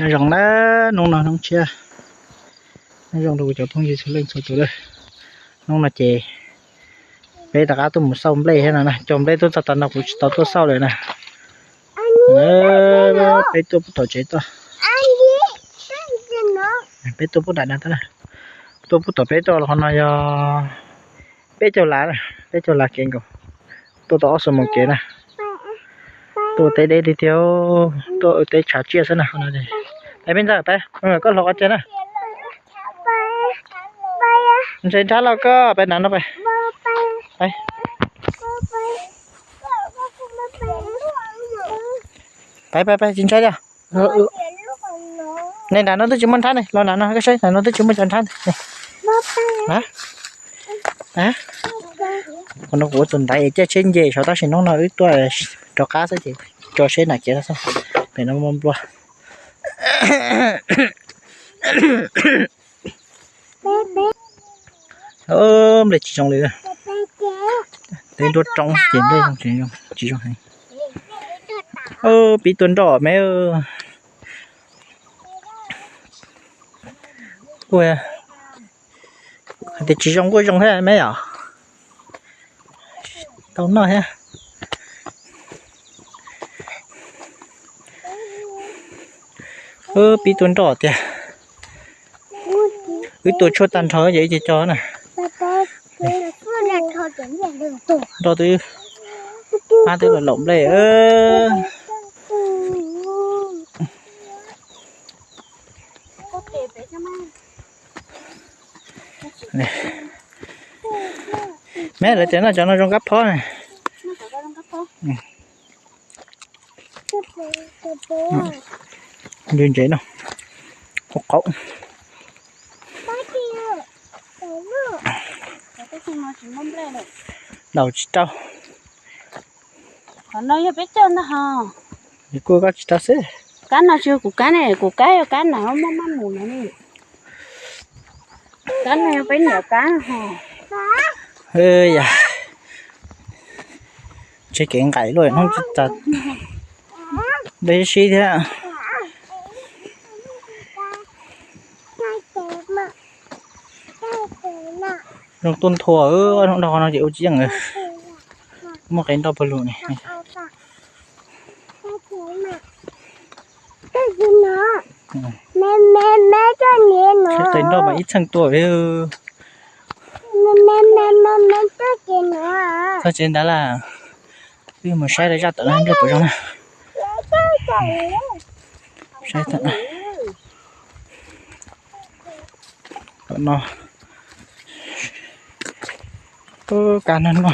Nyob zoo na, hnub no hnub tshiab, nyob zoo rau kuv cov phooj ywg txhua leej txhua tus lawm. Hnub no ces peb rov qab tuaj mus xauj nplej thiab no na, cog nplej tuaj txog tav no kuv tsis tau tuaj xauj lawm na. Peb tuaj pub tom tsev tuaj, peb tuaj pub nram no tuaj, tuaj pub tom peb tuaj los qhov no yog peb caug lav, peb caug lav kev nkaus, tuaj tau ob xuab moos kev na. Tuaj teb deb tiag tiag, tuaj teb tshav tsiaj xwb na. Peb ntxawm peb, koj hloov qhov tiag na. Ntshai nrhab los koj peb nram no peb, peb peb peb tsis ntshai tiag. Nej nram no twb tsis muaj nrhab ne, los nram no koj saib, nram no twb tsis muaj cov nrhab ne. Qhov no kuv ua tus ntaiv es caij tsheb nce saud tab sis hnub no wb tuaj rov qab xwb ces tso seb nram kev xwb, pem no muaj nplua. Nplej tsis zoo li, tej nruab roob ces nplej zoo tsis zoo heev. Pib tua nroj me. Kuv hais tias tsis zoo kuj zoo thiab me yom. Tau noj thiab. Pib tua nroj tiag. Wb tua tshuaj tag nrho ces wb cia cog na. Nroj twb pab twb los laum nplej. Me lawv tias noj cov no zoo kab phob ne. Ntse ntse no, qaub qaub. Daus tsis tau. Qhov no yog peb cog ntag ho. Kuj kab tsis tau xwb. Kab no tsis yog kuv kab ne, kuv kab yog kab na, muaj maj mus no ne. Kab no yog peb niam kab ho. Yam, ntshe kev nqaim luaj hnub tsis tas. Dej sib thiab. Zoo tuaj nthua, hnub no ces ua tsis yeej. Muaj qe nroj pawg lug ne. Qe nroj mas ib txheej tuaj. Txog tsev ntawd lawm, wb mus saib zaj tawm no nplej puas zoo na. Saib tawm no. Kab no no.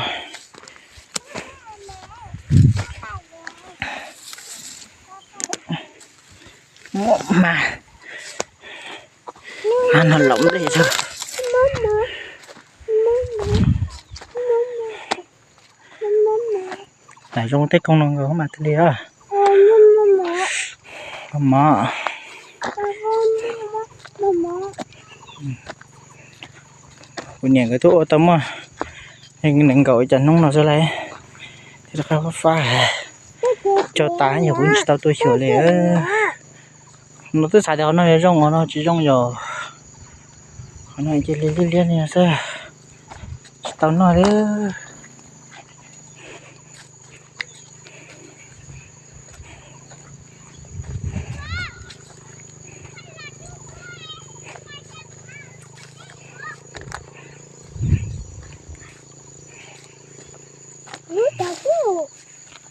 Muaj mas, mas no laum nplej xwb. Tam zoo tej koog no nkaus mas thiaj li os. Mov. Kuv niam nkawd twb ua tau muaj nees nkaum ib cov hnub no xwb lawm, thiaj li qab fab fab. Cog tas yog kuv tsis tau tuaj xyuas li. No twb xav tias qhov no yog zoo, qhov no tsis zoo yog, qhov no cia li liab liab li xwb, tsis tau noj li.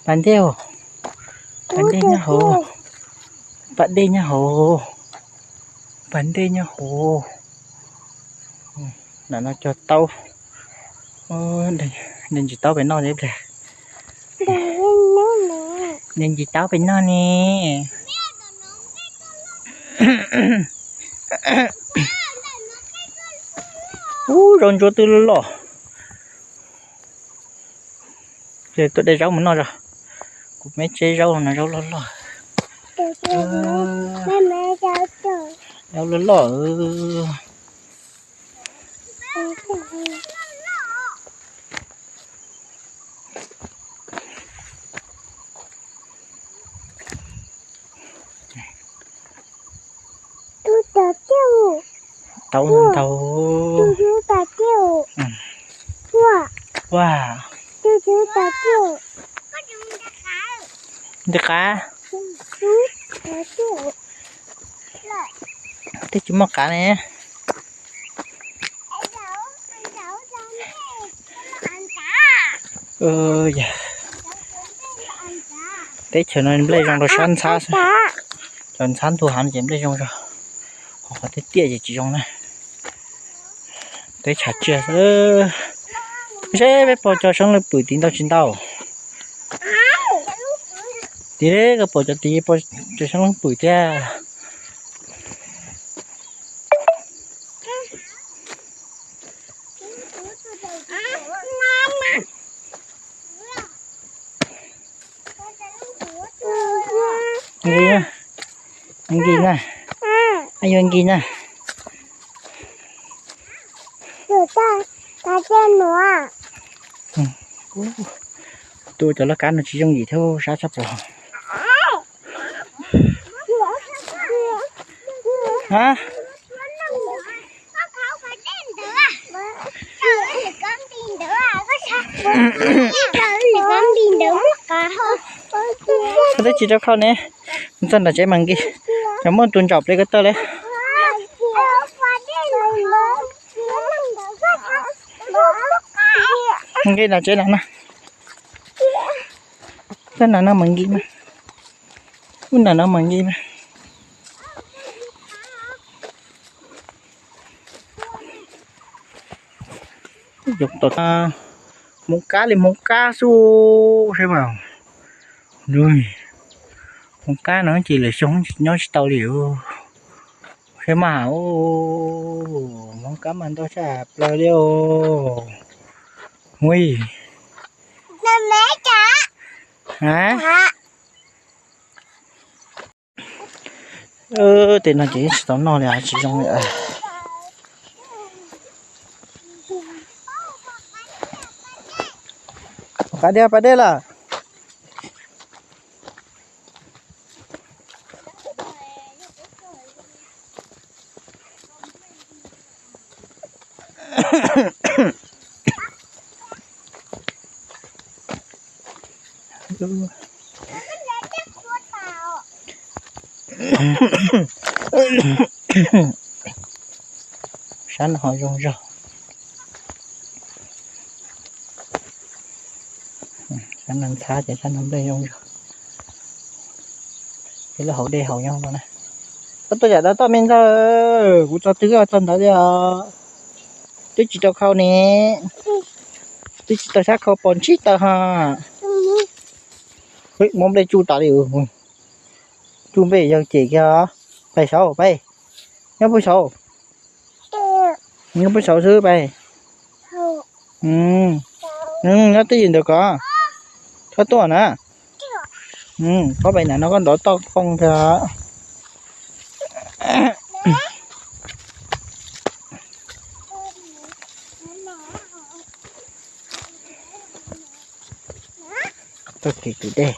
Pas ntej, pas ntej nyob hauv, pas dej nyob hauv, pas ntej nyob hauv. Ntawm no cog taub, de ntsis taub pem noj ib pliag. De ntsis taub pem noj ne. Ub, zaub ntsuab twb loj loj. Ces tuaj de zaub mus noj tso. Kuv me tseb zaub no zaub loj loj. Zaub loj loj. Tau ntau. Ua, ua, nti qav. Twb tsis muaj qav ne. Teb chaws no nplej zoo rau sab ntxhab xwb. Cov ntxhab ntug hav no ces nplej zoo zog, ho qhov tiaj tiaj ces tsis zoo na. Teb chaws tsiaj xwb. Seb peb pom cov seeb leej pwm tim ntau tsis ntau. Tim koj pom cov tim pom cov seeb leej pwm thiab. Nkis na, nkis na, yuav nkis na. Tus cov laj kab no tsis yooj yim thiab, sab tshaj plaws. Koj twb tsis rau khau ne, txog nram tsev mas nkis, cov muaj tus ntsaum ple ko taw li. Nkis nram tsev na no. Txog nram no mas nkis mas, ub nram no mas nkis mas. Yog tom hmoov kab li hmoov kab xwb seb mas. Hmoov kab no ces lwm xyoo nyob tsis tau li. Seb mas, hmoov kab mas ntau tshaj plaws li os. Ui. Tej no ces tsis tau noj li, tsis zoo li. Pas dej, pas dej lawm. Sab no ho zoo zog. Sab no ntxhab ces sab no nplej zoo zog. Ces lub hauv dej haus nyob no na. Koj tuaj yam dab toj me ntxawg, kuv tso twg tso ntawd li os. Twb tsis tau khau ne. Twb tsis tau sab khau pos ntsib taws ha. Muab nplej tsuj tas li. Tsuj nplej yawg cem kiag. Pais saud pais. Nyob pem saud. Nyob pem saud xwb pais. Nyob twj ywm ntawm ko. Koj tuaj na. Koj pais ntawm no koj nrov toj koob kawg. Txoj kev kwm dej.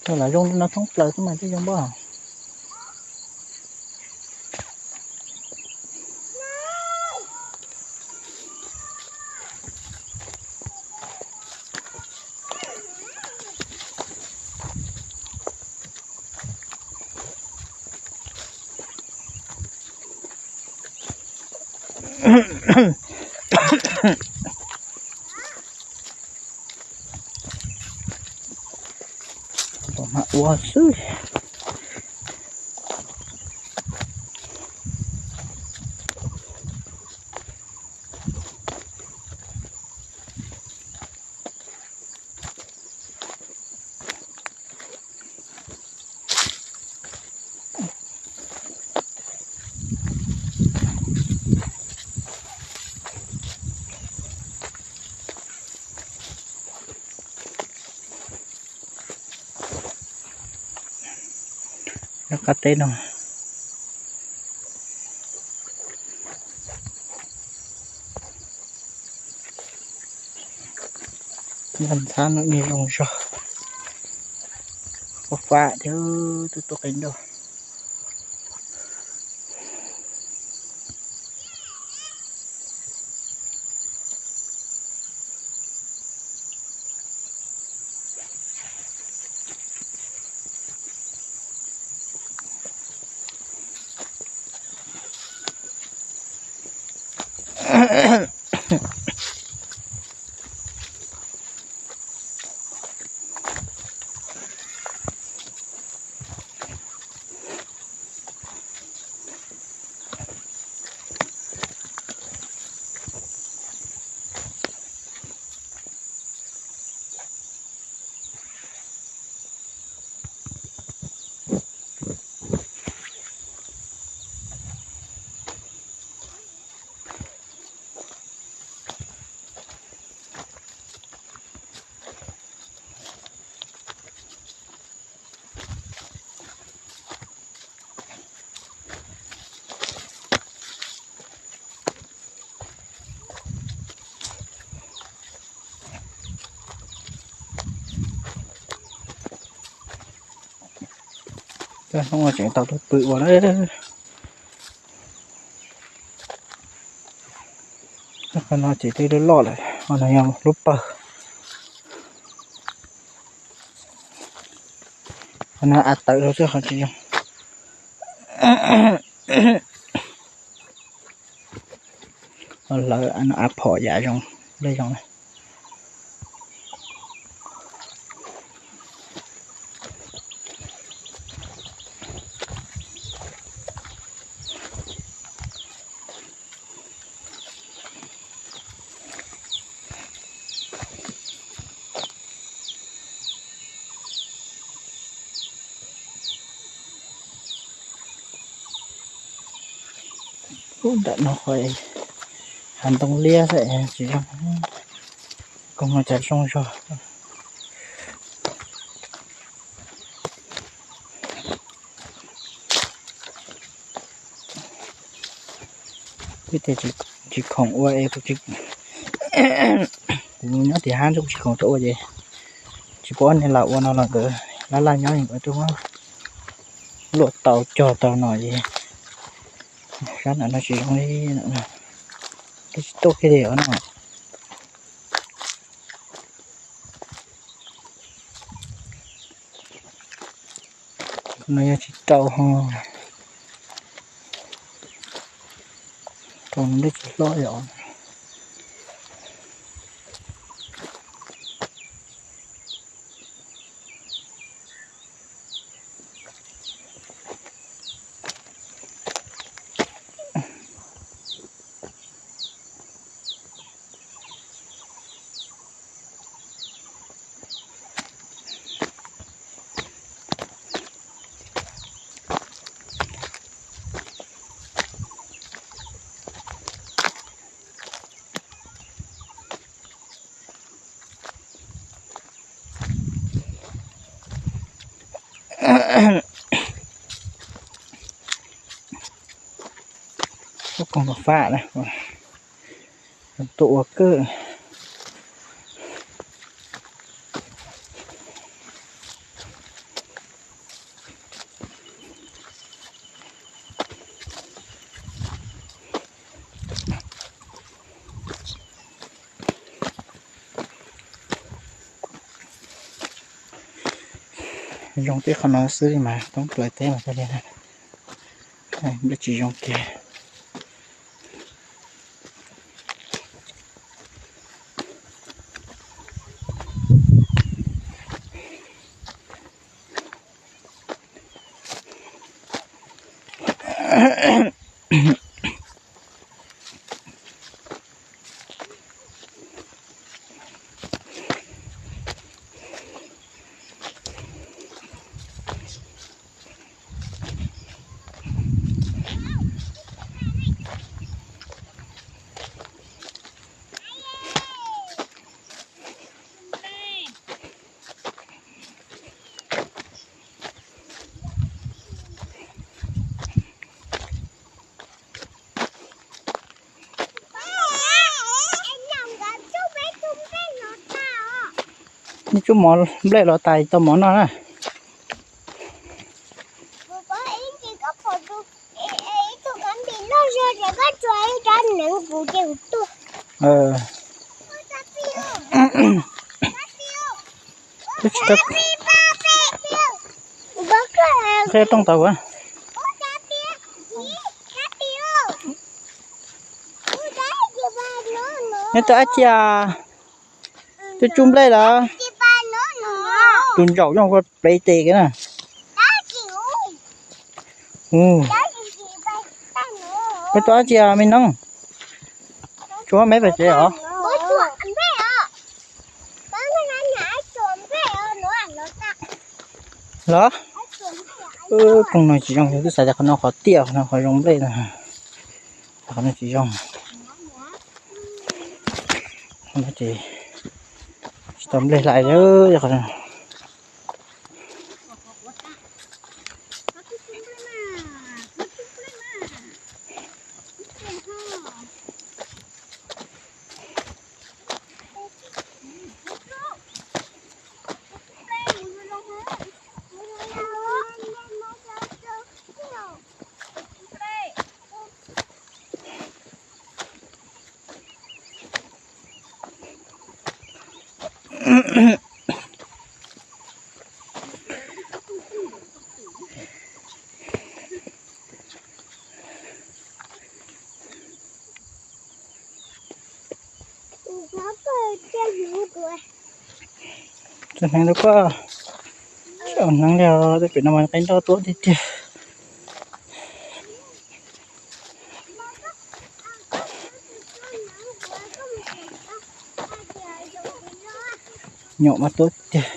Tau lam zoo li no thoob plaws xwb mas twb zoo npaum. Mam ua xwb. Nyob qab teb no. Ntxhab no niag zoo zog. Fab fab thiab, twb tuaj qis nroj. Tseem tau tus pw ua na. Qhov no ces twb loj loj lawm, qhov no yog lub pawg. Qhov no av tawv rau xwb, qhov tsis zoo. Lawv av phom yam zoo, nplej zoo na. Ub, ntawm no qhov hav ntoo liab xwb tsis zoo, koom no cas zoo zog. Twb tias tsis khoom ua es kuv, kuv nyob tim hab ntsuj tsis khoom rau ua ces tsis pub ob niag los ua no los nkawd laj laj nyob nkawd twb muab luam tau cog tau no ces sab nram no tsis zoo li, twb tsis tuaj kiag li os no. No yog tsis rau ho, rau no twb tsis hlob yom. Ub, koog fab na, tuaj ua kawg. Zoo tib qho no xwb mas toob plaws teb mas tag li na. Nplej tsis zoo kiag. Nej tsuj mov nplej los tais tau mov noj na. Twb tsis tau qhia rooj tau a. Neb tuaj dab tsi? Tuaj tsuj nplej lawm. Tus ntsaum nyob hauv ko plev tes kiag na. Peb tuaj dab tsi me noob? Tsuav me pem tsev os. Los, koog no tsis zoo, twb xav tias qhov no qhov tiaj, qhov no qhov zoo nplej na. Qhov no tsis zoo. Qhov no ces tsis tau nplej hlais li. Txog hneev rau koj. Tsis ua hneev li os, tej pem no mas qe nroj tuab tiag tiag. Nyuam mas tuab tiag.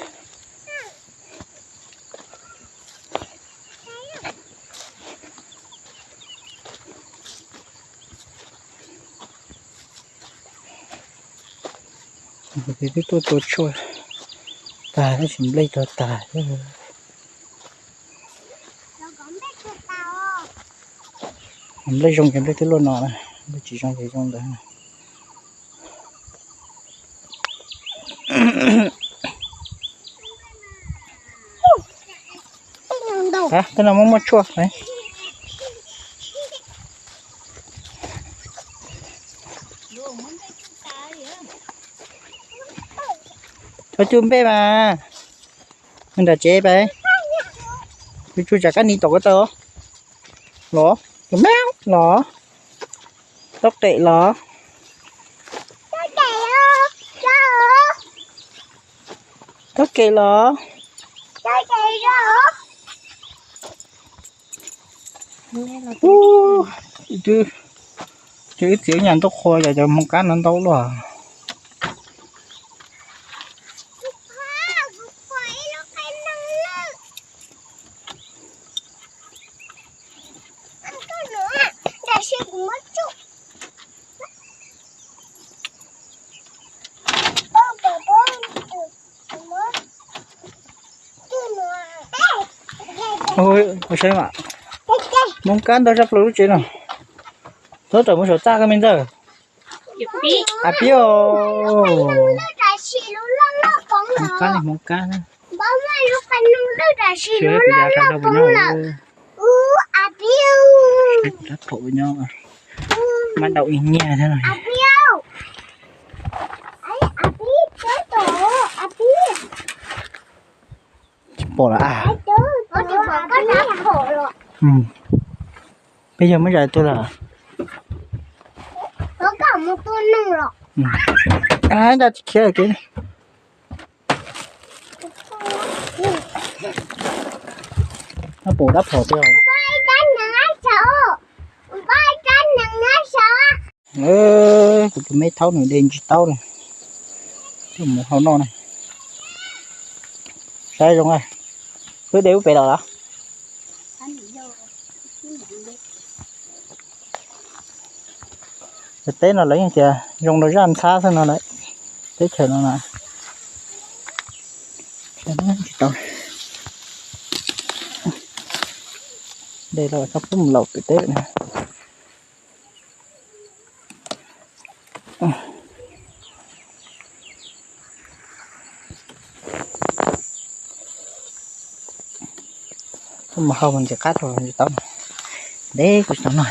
Twb tuaj tua tshuaj tag tab sis nplej tuag tag thiab. Nplej zoo ces nplej twb luaj no, nplej tsis zoo ces zoo ntawd. Tej no muaj muaj tshuaj. Tsuag tsuag nplej mas. Nram tsev peb tsuag tsuag tsam kab ni tom ko taw. Los, tus me los. Taub qem los. Taub qem los. Ub, ib tug, ces wb txiv nyas ntaub qhua yog cov hmoov kab no ntau luaj. Ua saib mas, hmoov kab ntau tshaj plaws lub tsev no. Txhob rawm mus saum txaj koj me ntxawg. A pib os. Hmoov kab, hmoov kab na. Kuv yav kav hlau puas nyob? Saib kuv rab phom puas nyob. Mab daum ib nyiag thiab no. Tsis pom lawm a. Peb yog muab zais tuag lawm. Ntsa tsis khiav kev. Pom dab phom tiag. Kuv tus me thaub nws de ntsis taub na, coj mus hau noj na. Saib zoo a, wb de ub pem los los. Cov teb no lawv yeej tias zoo rau zaj ntxhab xwb no lawm, teb chaws no na. Tsis tau de los txhob pub mus laus pem teb lawm na. Mus hau mus ntxim qab rau ntsis taub. Deb kuv tsis tau noj.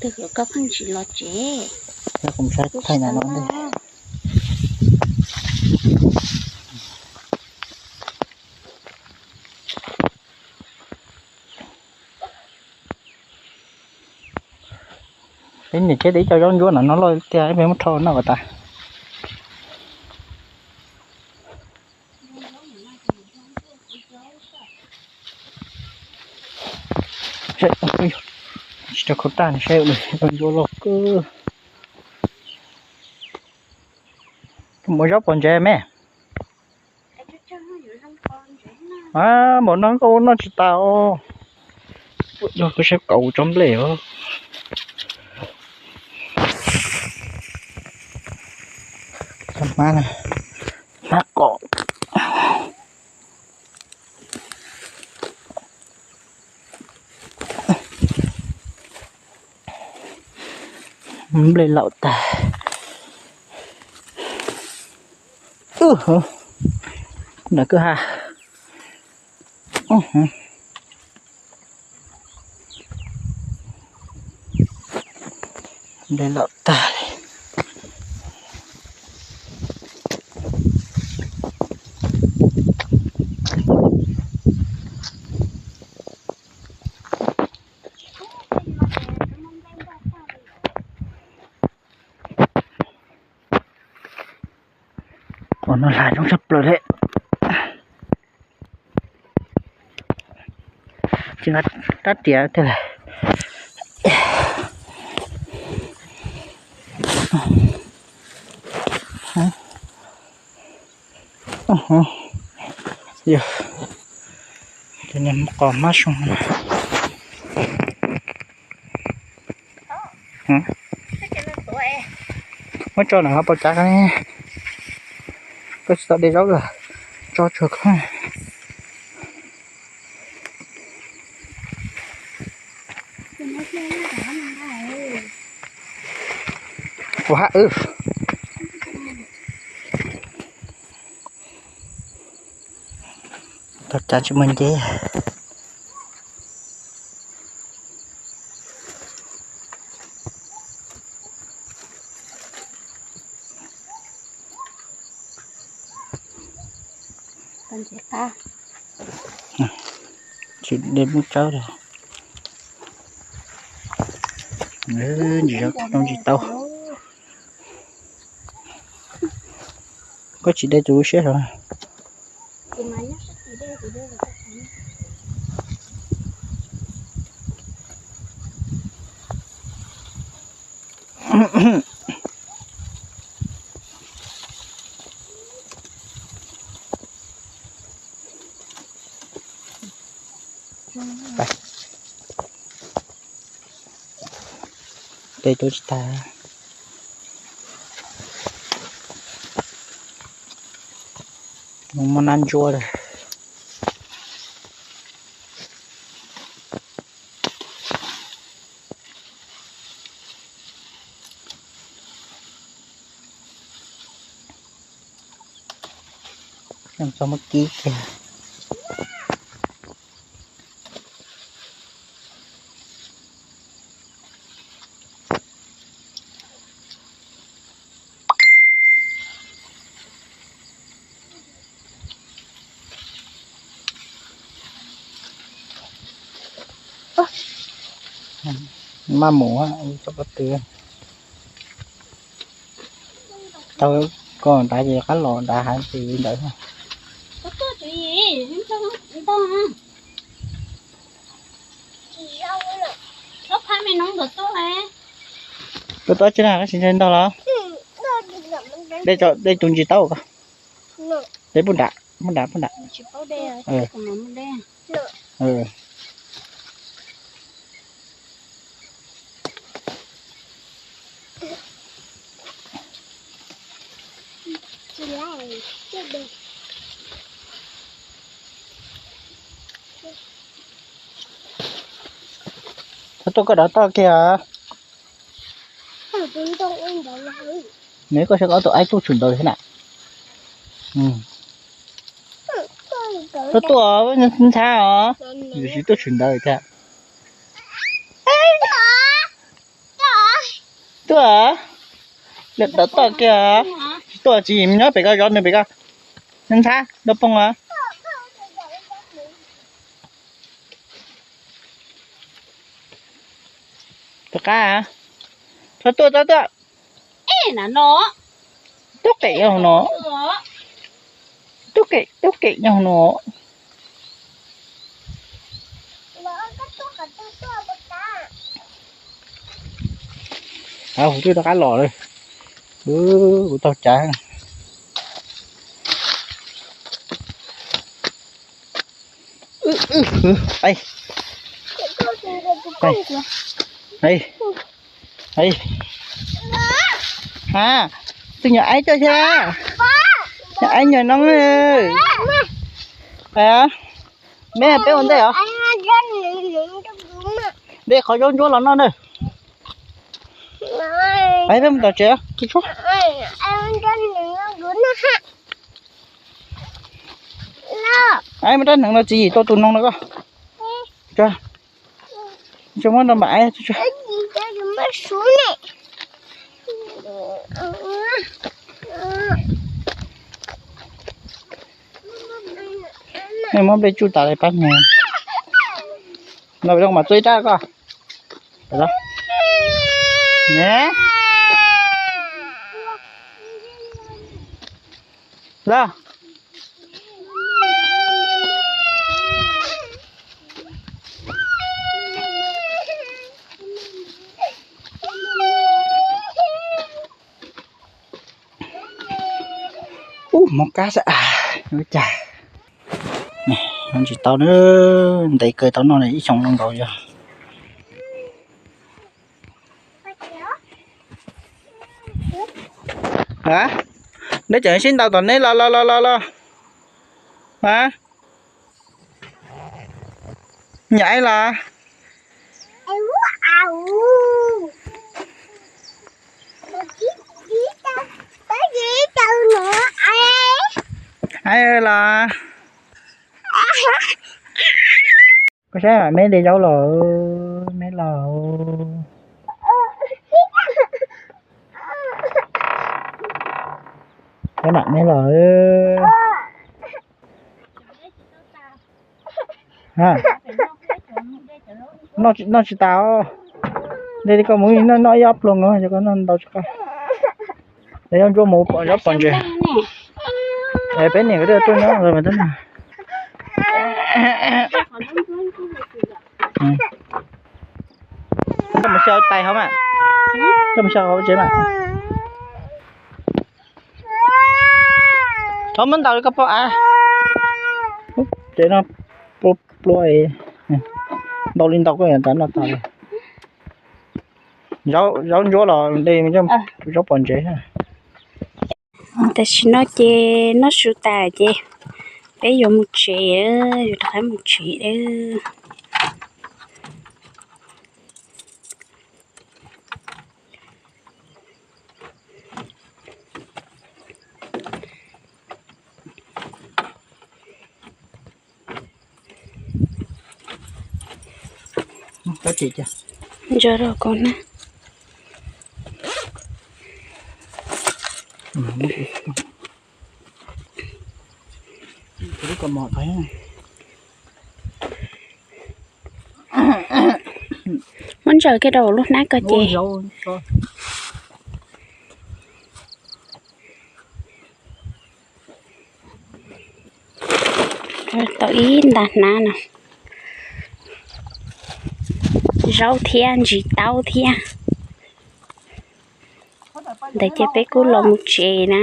twg los koj pheej tsis los tsev. Koj kuv ntshai thaij na no ntej. Peb niam tsev de ib co zaub ntsuab no no loj tiag, peb muab rho noj kom tas. Tsis rau khau tag saib, zaub ntsuab loj kawg. Muaj zaub pom ntsev me. Npaum no nkauj noj tsis tas os. Kuv saib kaus tsob nplej os. Hmab, hmab kom. Nplej laum tag. Nram kwj ha. Nplej laum tag li. Ua no hla zoo tshaj plaws li. Tsis nqa rab riam thiaj li. Yog, ces niag qos hmab soo. Muab tso na ho pau cav ko. Koj tsis tau de zaub los tso tsuag koj. Ua hab wb. Tau cav tsis muaj nceb. Tsis de muab tsawb li. Ntsis zaub tau ntsis tau. Koj tsis de tus lub siab saud. De tus tsis tas. Muaj nab ntsuab lawm. Txog muab kib kiag. Maj mus txog pob tw. Tau koj nrad ces qab los nrad hais tias ntawd. Tuaj tau tsis na, koj tsis ntshai ntog los? De tus ntsis taub ko. De pub nram, pub nram, pub nram. Txhob tuaj koj dov toj kiag. Nws koj saib koj tus aib tuaj tshwm ntawd thiab na. Tuaj tuaj ntxhab os, yus tsis tuaj tshwm ntawd thiab. Tuaj, lawm dov toj kiag. Tsis tuaj tsis nyob pem ko, zov nws pem ko. Nthab dab phooj os. Rov qab, txhob tuaj, txhob tuaj. Tub qem nyob hauv no. Tub qem, tub qem nyob hauv no. Kuv twb rov qab los lawm. Kuv taug cav. Tus nyuam aib coj thiab. Nyuam aib nyuam noob. Neb peb ua ntej os. Nte qhov zaub ntsuab los noj na. Peb mus tom tsev. Aib muab rab hneev no txiv yim tua tus noog no koj. Tsuag, muab no mam aib. Nej muab nplej tsuj tas li pab hneev. No zoo mas txua ib rab koj. Los. Ub, mob kab xwb. Ua cas nws tsis tau na, ntev kawg tau noj ib xyoos zoo nkaus yog. A, neb tseem sib ntaus tom neb los los los los los. A, nyuam aib los. Aib los. Koj saib mam, meb de zaub los, meb los. Saib mam, meb los. Noj tsis tas os. De li koj mus noj ib ob pluag os, yog koj noj ntau tsis qab. Zaub ntsuab mus pom zaub pom ntses. Peb niam ko twb tuaj nyob los mas. Koj mus xyaw tais hov mas. Koj mus xyaw hauv tsev mas. Thov muab ntaus li koj poj av. Tsev no plua, ntaus li ntaus koj tas noj tas li. Zaub ntsuab los de zaub pom ntses. Tam sim no ces noj su tas ces peb yuav mus tsev, yuav rov qab mus tsev. Ntso rau koj na. Muab ntsaws kiag rau lub hnab ko ces. Tau ib nta hnab no. Zaub thiab ntsis taub thiab. Ntawd ces peb kuj los mus tsev na.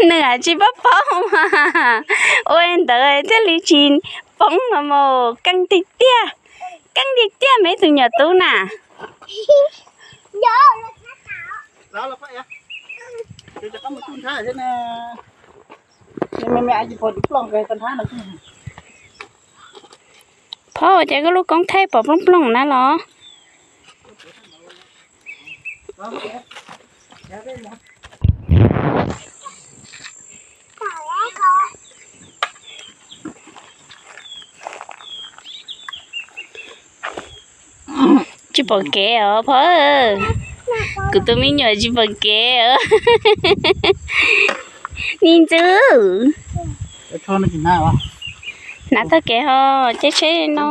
Nws tsis paub paub mas ua ntawd thiaj li tsis poob no mas keej tiag tiag, keej tiag tiag me tus nyuam tub na. Phauj, ua cas koj lub koob thaij pom plooj plooj na los? Tsis pom kev os phauj. Kuv tus me nyuam tsis pom kev os. Niag ntxwg, hnav taug kev ho caij tsheb no.